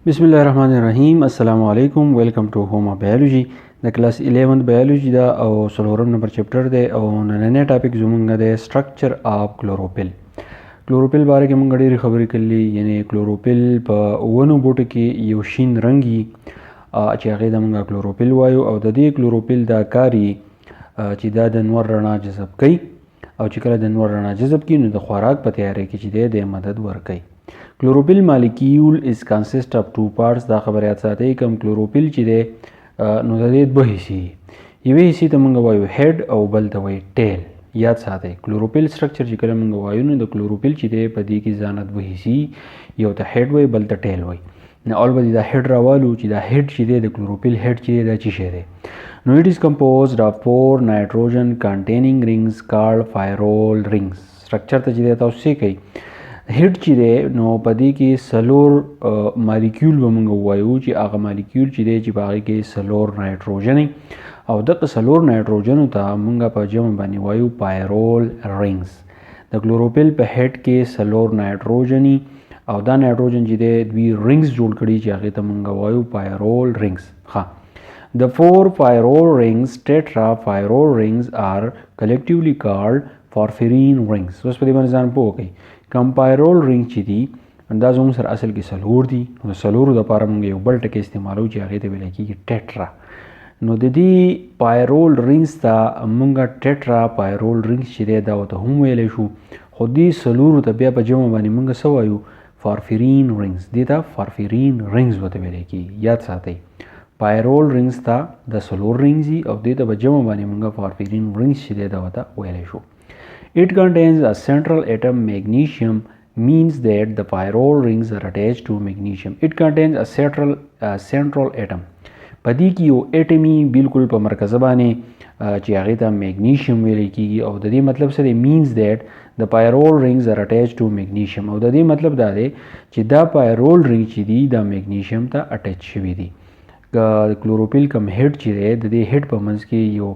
بسم الله الرحمن الرحیم. السلام علیکم. ویلکم ټو هوما بیولوژي. د کلاس 11 بیولوژي دا او څلورم نمبر چپټر دی او نننی ټاپک زمونږ دی سټرکچر اف کلوروفیل. کلوروفیل باره کې مونږ ډېرې خبرې کړي، یعنی کلوروفیل په ونو بوټو کې یو شین رنګ وي چې هغې ته مونږ کلوروفیل وایو، او د دې کلوروفیل دا کار چې دا د نور رڼا جذب کوي، او چې کله د نور رڼا جذب کړي نو د خوراک په تیارۍ کې چې دی د مدد ورکوي. کلوروفیل مالیکیول از کنسست اف ټو پارټس. دا خبره یاد ساتئ، کوم کلوروفیل چې دی نو د دې دوه حصې دي. یوې حصې ته مونږ وایو هډ او بل ته وایو ټیل. یاد ساتئ، کلوروفیل سټرکچر چې کله مونږ وایو نو د کلوروفیل چې دی په دې کې ځانه دوه حصې، یو ته هډ وایي بل ته ټیل وایي. نو اول به دا هډ راوالو چې دا هډ چې دی، د کلوروفیل هډ چې دی دا څه شی دی. نو it is composed of four nitrogen containing rings called pyrrole rings. Structure ته چې دی تاسو څه کوي، هډ چې دی نو په دې کې څلور مالیکیول به مونږ ووایو چې هغه مالیکیول چې دی چې په هغې کې څلور نایټروجن، او دغه څلور نایټروجنو ته مونږ په جمع باندې وایو پایرول رینګز. د کلوروفیل په هډ کې څلور نایټروجن، او دا نایټروجن چې دی دوی رینګز جوړ کړي چې هغې ته مونږ وایو پایرول رینګز. ښه، The four pyrrole rings, tetrapyrrole rings, are collectively called porphyrin rings. اوس په دې باندې ځان پوه کړئ، کوم پایرول رینګ چې دي دا زموږ سره اصل کې څلور دي، نو د څلورو دپاره مونږ یو بل ټکی استعمالوو چې هغې ته ویل کېږي ټیټرا. نو د دې پایرول رینګز ته مونږ ټیټرا پایرول رینګز چې دی دا ورته هم ویلی شو، خو دې څلورو ته بیا په جمع باندې مونږ څه وایو؟ فارفرین رینګز. دې ته فارفرین رینګز ورته ویل کېږي. یاد ساتئ، پایرول رینګز ته د څلور رینګز دي او دې ته په جمع باندې مونږ فارفرین رینګز چې دی دا ورته ویلی شو. It contains a central atom magnesium, means that the pyrrole rings are attached to magnesium. It contains a central atom. په دې کې یو اټمي بالکل په مرکز باندې چې هغې ته میګنیشیم ویل کېږي، او د دې مطلب څه دی؟ Means that the pyrrole rings are attached to magnesium. او د دې مطلب دا دی چې دا پایرول رینګ چې دي دا میګنیشیم ته اټیچ شوي دي. که کلوروفیل کوم هډ چې دی د دې هډ په منځ کې یو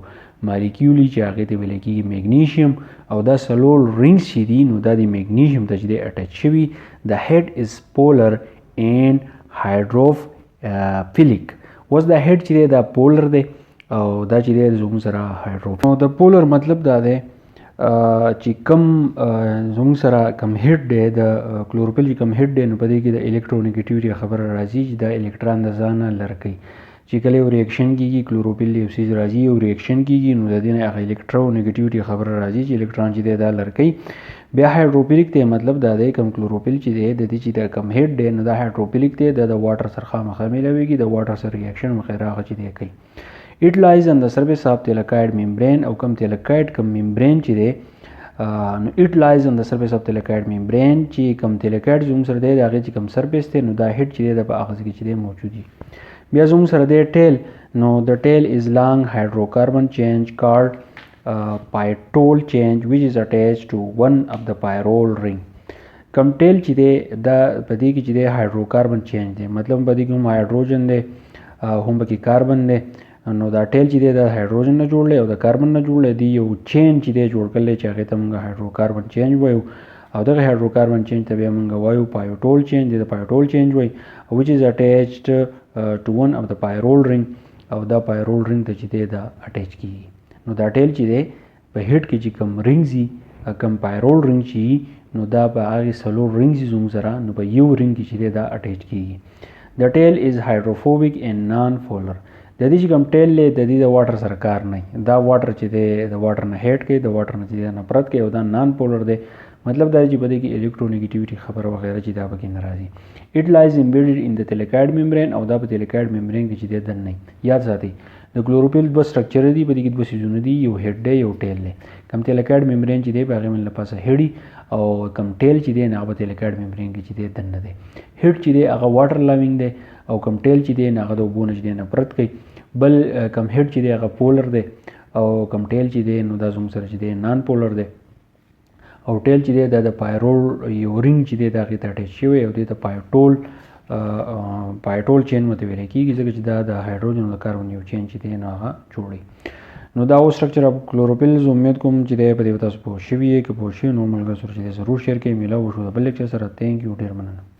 مالیکیول چې هغې ته ویل کېږي میګنیشیم، او دا څلور رینګز چې دي نو دا د میګنیشیم ته چې دی اټیچ شوي. The head is polar and hydrophilic. اوس دا هډ چې دی دا پولر دی او دا چې دی زموږ سره هایډرو. نو د پولر مطلب دا دی چې کم زموږ سره کم هډ دی، د کلوروفیل چې کم هډ دی، نو په دې کې د الکترونیګیټیویټي خبره راځي چې دا الکترون د ځانه لرې کوي. چې کله یو ریاکشن کیږي، کلوروفیل یو څیز راځي یو ریاکشن کیږي، نو د دې نه هغه الکترونیګیټیویټي خبره راځي چې الکترون چې دی دا لرې کوي. بیا هایډروفیلیک دی، مطلب دا دی کم کلوروفیل چې دی د دې چې دا کم هډ دی نو دا هایډروفیلیک دی، دا د واټر سره خامخا میلاویږي، د واټر سره ریاکشن وغیره هغه چې دی کوي. It lies on the surface of thylakoid membrane. او کم thylakoid کم membrane چې دی نو it lies on the surface of thylakoid membrane، چې کم thylakoid زموږ سره دی د هغې چې کم surface دی نو دا هډ چې دی دا په هغه ځای کې چې دی موجود دی. بیا زموږ سره دی ټیل. نو the tail is long hydrocarbon chain called phytol chain, which is attached to one of the pyrrole ring. کم ټیل چې دی دا په دې کې چې دی هایدروکاربن چین دی، مطلب په دې کې هم هایدروجن دی هم پکې کاربن دی. نو دا ټیل چې دی دا هایدروجن نه جوړ دی او د کاربن نه جوړ دی، یو چین چې دی جوړ کړی چې هغې ته موږ هایدروکاربن چین وایو، او دغه هایدروکاربن چین ته بیا موږ وایو پایوټول چین دی، د پایوټول چین وایي، which is attached to one of the pyrrole ring. او دا پایرول رینګ ته چې دی دا اټیچ کیږي. نو دا ټیل چې دی په هډ کې چې کوم رینګز دي، کوم پایرول رینګ چې نو دا په هغې څلور رینګز دي زموږ سره، نو په یو رینګ کې چې دی دا اټیچ کیږي. The tail is hydrophobic and non-polar. د دې چې کوم ټیل دی د دې د واټر سره کار نه، دا واټر چې دی د واټر نه هیټ کوي، د واټر نه چې دی نفرت کوي، او دا نان پولر دی، مطلب دا چې په دې کې الکترونیګیټیویټي خبره وغیره چې دا پکې نه راځي. It lies embedded in the thylakoid membrane. او دا په thylakoid membrane کې چې دی دننه. یاد ساتئ، د کلوروفیل دوه سټرکچر دي، په دې کې دوه څیزونه دي، یو هډ دی یو ټیل دی. کم thylakoid membrane چې دی په هغې باندې له پاسه هډي، او کم ټیل چې دی نو هغه په thylakoid membrane کې چې دی دننه دی. هډ چې دی هغه واټر لاوینګ دی، او کم ټیل چې دی نو هغه د اوبو نه چې دی نفرت کوي. بل کم هډ چې دی هغه پولر دی، او کم ټیل چې دی نو دا زموږ سره چې دی نان پولر دی، او ټیل چې دی دا د پایرول یو رینګ چې دی دا هغې ته اټیچ شوی، او دې ته پایټول چین ورته ویل کېږي، ځکه چې دا د هایدروجن او د کاربن یو چین چې دی نو هغه جوړوي. نو دا و سټرکچر اف کلوروفیل. زه امید کوم چې دی په دې تاسو پوه شوي یئ. که پوه شوي نو ملګرو سره چې دی ضرور شیر کړئ. میلاو شو د بل لیکچر سره. Thank you، ډېر مننه.